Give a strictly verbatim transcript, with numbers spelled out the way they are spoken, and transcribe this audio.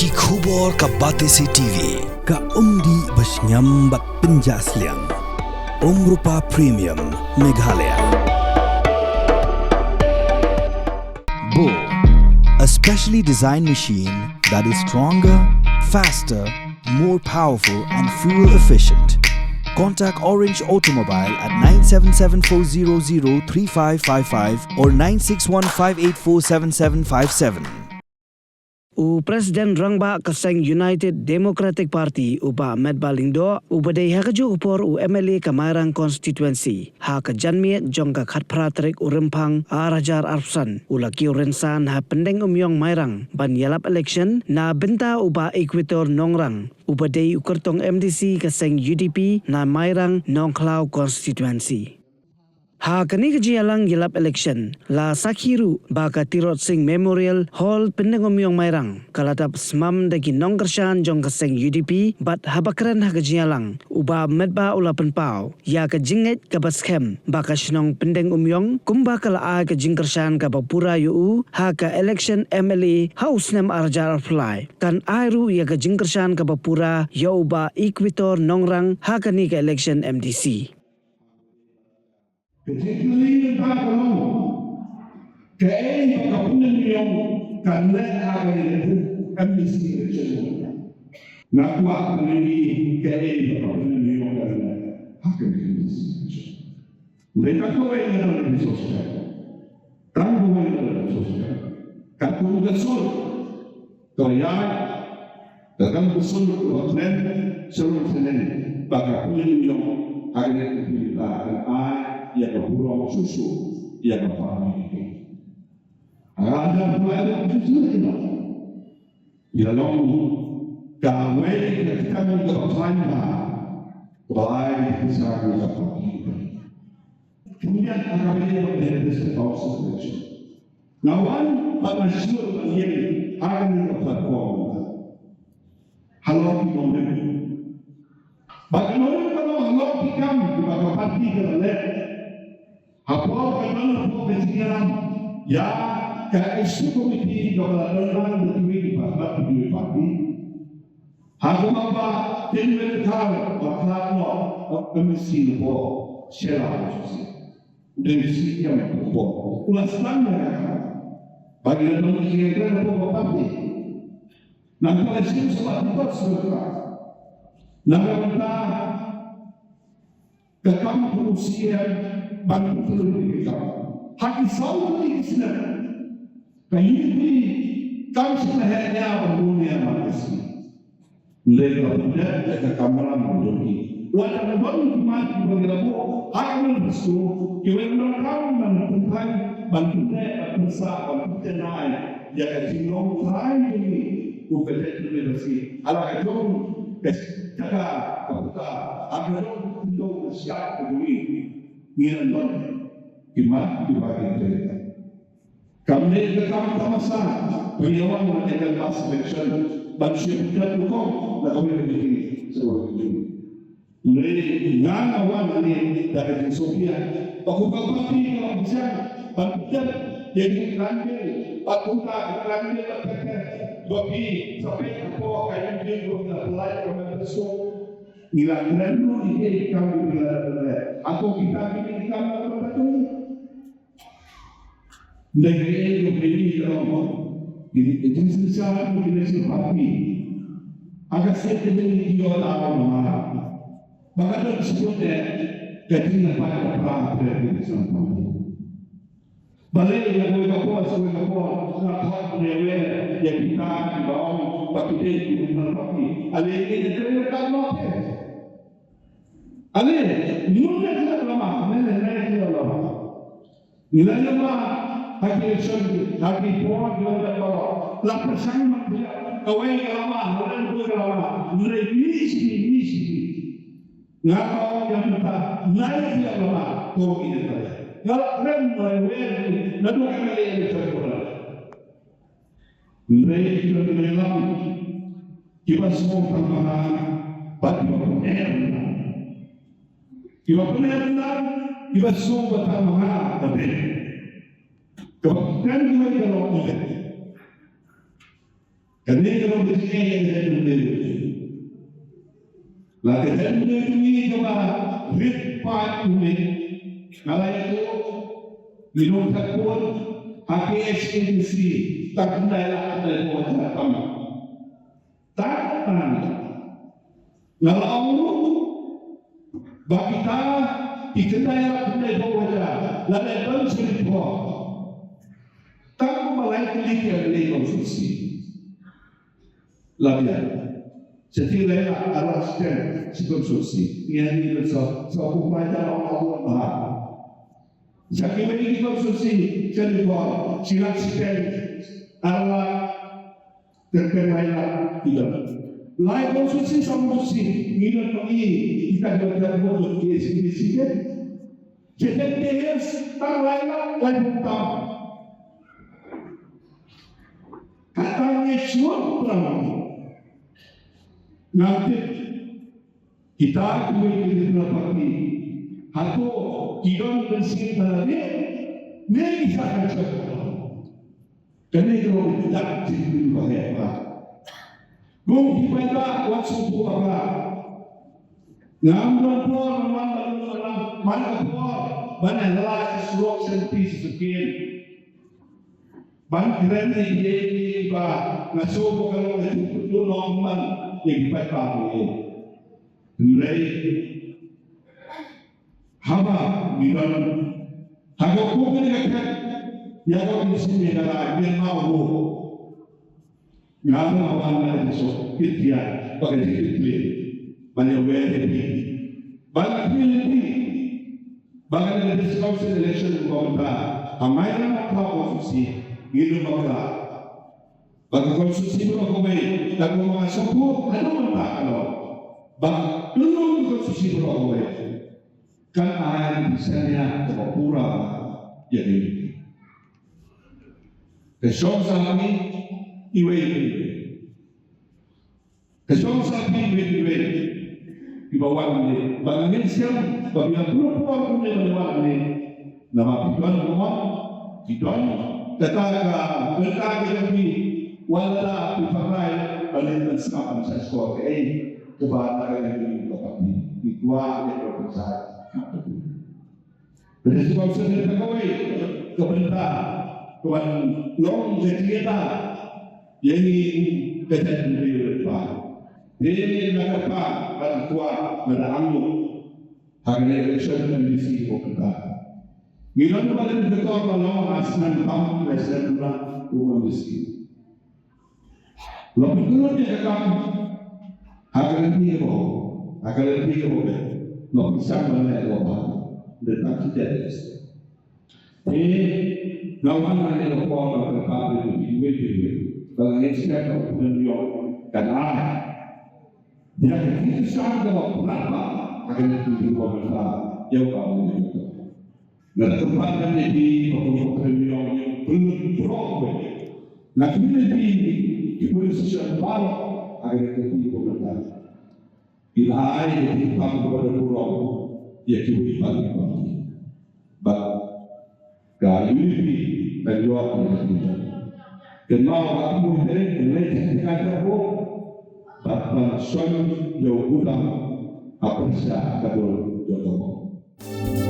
Ki khubor ka Batesi T V, ka umdih ba shngiam bad pynjah sliang. Umrupa Premium, Meghalaya. Bo, a specially designed machine that is stronger, faster, more powerful and fuel efficient. Contact Orange Automobile at nine seven seven four zero zero three five five five or nine six one five eight four seven seven five seven. U President Rangbah ka seng United Democratic Party, u Bah Metbah Lyngdoh, uba dei ha kajuh ka por u M L A ka Mairang Constituency, ha ka janmiet jong ka khatphra tarik u Rymphang ar hajar arphew san, u la kiew rynsan ha Pyndengumiong Mairang ban ïalap election na bynta u Bah Equator Nongrang, uba dei u kyrtong M D C ka seng U D P na Mairang Nongkhlaw Constituency. Ha kane ka jingïalang ïalap election, la sakhi ruh ba ka Tirot Sing Memorial Hall, Pyndengumiong Mairang, ka la dap smam da ki nongkyrshan jong ka seng U D P, bad haba kren ha ka jingïalang, u Bah Metbah u la pynpaw ïa ka jingngeit kaba skhem ba ka shnong Pyndengumiong, kumba ka la ai ka jingkyrshan kaba pura ïa u ha ka election M L A ha u snem ar hajar arphew lai, kan ai ruh ïa ka jingkyrshan kaba pura ïa u Bah Equator Nongrang ha kane ka election M D C. Ka jingkylli mynta ka long, kaei ba ka Pyndengumiong kan leh ha kane ka M D C election? Nga kwah ban ïohi kaei ba ka Pyndengumiong kan leh ha kane ka M D C election. Dei tang kawei nga don ka jingsngewsih. Tang kawei nga don ka jingsngewsih. Katkum ka sur ka ïaid, ka kam ka sur ka kren, shalor shaneng, ba ka Pyndengumiong ha kane ka pyrthei kan ai ïa ka burom shuh shuh ïa ka family. Ar hajar arphew lai ka pyndengumiong. Ïa long kawei ka kam kaba khlaiñ bha, kaba ai ka pisa ka pisa. Khyndiat ha kaba ïadei bad ka district council election. Nga wan bad nga shlur ban ïeng ha kane ka platform halor ki nongrim. Bad ki nongrim ka long halor ki kam kiba ka party ka la leh. Hapoh ka don hapoh ka jingïalam ïa ka executive committee kaba la don lang da kiwei ki party, kiwei party. Ha kaba ba Tin Mettkar ba khlad noh, ba ka M D C napoh Shella, u dei u C E M napoh. U la sdang ïa ka kam. Ba ki la don ki jingïakren napoh ka party. Nangta la shim shuwa ki party shuwa. Nangta ka kam ka U C M ban pyntlun ïa ki kam. Ha ki saw tylli ki snem ka U D P kam shym la heh nia ban bun ïa ma ka snem. Lei ka pyndet ïa ka kamram jong ki. Wat la don ki mat kiba ngi la buh ha ka manifesto, kiba ngi donkam ban pynthait, ban pynthait, ban pynsah, ban pynthait ïa ka jinglong trai jong ngi kum ka jaitbynriew Khasi. Ha la ka jong ka jaka ka puta, ha ka jong ka khyndew ka shyiap ka jong ngi, ngi la don ki mat kiba ngi trei. Kam dei ka kam tamasa ba ngi wan na ka last election ban shu pynjah nyngkong na kawei ka meeting sha kawei ka meeting. Hynrei nga nga wan hangne da ka jingsngewsih ba kum ka party ka la pynshai ban pynjah ïa ki klan bill, bad kumta ki klan bill ba pynjah ba phi sa peit hapoh ka ïing bill ba phi la pynlait ka manifesto. Ngi la kren ruh ïa ki kam ba phi la dep leh. Hato kita ki kam ba phi la dep leh? Ndai ka ïa ka pynïaid ka long. Ki, ki jingshisha ki national party. Ha ka state ka jong ngi ki ïoh da ka long ma. Ba ka dang shibun eh ka jingïapat ka pra ka national party. Balei ïa kawei ka por sha kawei ka por nga khot ban ïa wer ïa kita kiba ong ba ki dei ki national party. Balei ngi ïa kawei ka por. Ale, ngi ym leh lama, ne ne ne lama. Ngi la ïa lama ha ki election, ha ki por ngi la ïa lama. La pyrshang ban pynïap kawei ka lama, la ïa kawei ka lama. Ngi la ïa mih shi, mih shi. Nga ka ong ïa mynta, la ïa lama, to ngi ïa lama. Nga la kren, nga la ïa wer, naduh ka election ko la. Hynrei ki don ki nongïalam kiba sngew tang ma nga bad kiba pyneh ryndang. Kiba pyneh ryndang, kiba sngew ba tang ma nga ka beit. Kaba kren kiwei ka long ka beit. Kane ka long ka jingeh ïa ka jaitbynriew. La ka jaitbynriew jong ngi kaba rit paid kumne. Nga la ïathuh ngi long tang pud ha K H A D C tang khyndai lak khyndai phew hajar tam. Tang tang. Nga la ong ruh ba kita ki khyndai lak khyndai phew hajar la dei ban shu report. Tang kumba lai tylli ki MLA constituency. La biang. Sha ki lai lak ar lak shiteng shi constituency. Ngi ïa ngi don saw, saw phew hajar ong ong ba. Sha kiwei ki constituency sha Ri Bhoi shi lak shiteng ar lak teng teng lai lak ki don. Lai constituency saw constituency ngi don ma ngi kita ki don ki don ki S P C ke. Sha Ri Bhoi tang lai lak lai phew tam. Kata ngi shuh pynang. Ngam tip kita kiwei ki political party hato ki don mynsiem ba la rieh ne ki shah kan shah. Kane ka long ka dak jingpynbha ba heh ba. Kum ki paidbah wat sngewthuh ba ngam don por ban wan ban wan man ka por ban ïa la ka surok sha lynti sha syriem. Ban kren ïa kiei kiei ba nga sngew ba ka long ka jingpynlong man ïa ki paidbah ba ngi. Hynrei haba ngi don ha ka kum kane ka khet ïa ka mynsiem ïa ka rai Myanmar ruh. Nga ruh nga wan na ka jingsuk kit ïa ba ka jingkit ïa ban ïa wer ïa phi. Ban ïa phi ïa phi. Ba ka District Council election ba mynta ha Mawlai Mawthaw constituency ngi dang bakla. Ba ka constituency baroh kawei, da kumba nga sngewthuh haduh mynta ka long ba ka long ka constituency baroh kawei. Kan ai ka sania kaba pura ïa ka unity. Ka shong sha phi iwei pa iwei. Ka shong sha phi iwei pa iwei. Kiba wan hangne ba nga ngeit skhem ba phi la pynlong por kumne ban wan hangne. Namar phi don ka mon, phi don kata ka bynta ka jong phi. Wat la phi pynrai ban leit ban sngap ban sngap sha ka ei kaba na ka jong phi ka party. Phi kwah leit ban pynshai. Ka dei shuh ban sngewthuh kawei ka bynta ka ban long ka jingïada ïa ngi ka jaitbynriew ba. Te nga kyrpad ban kwah ban da angnud ha kane ka election M D C ka bynta. Ngi long ba dei ka tor ba long ha snem tam, ha snem tam u M D C. Lo pynkulmar ïa ka kam ha ka lynti kaba, ha ka lynti kaba bha. Lo pynshai ban leh kaba bha. Dei tang kita. Te nga wan hangne ka por ba ka kam ka jong phi iwei pa iwei. Ba nga ngeit skhem ba u Kynrad Mylliem kan ai ïa ka jingkyrshan kaba bha ha ka lynti kaba bha ïa u Kynrad Mylliem. Nga da kyrpad ïa phi ba kum u Kynrad Mylliem ïa u pynlut baroh kawei na phi ne phi ki politician baroh ha ka lynti kaba bha. Phi la ai ïa ki kam kaba da burom ïa kiwei pat ki party. Bad ka U D P kan ïoh ïa ka jingkynmaw. Kynmaw ba ka mut te kan leit sha ka jingkynmaw bad ban shon ïa u kudang ha pyrshah ka dur jong ka.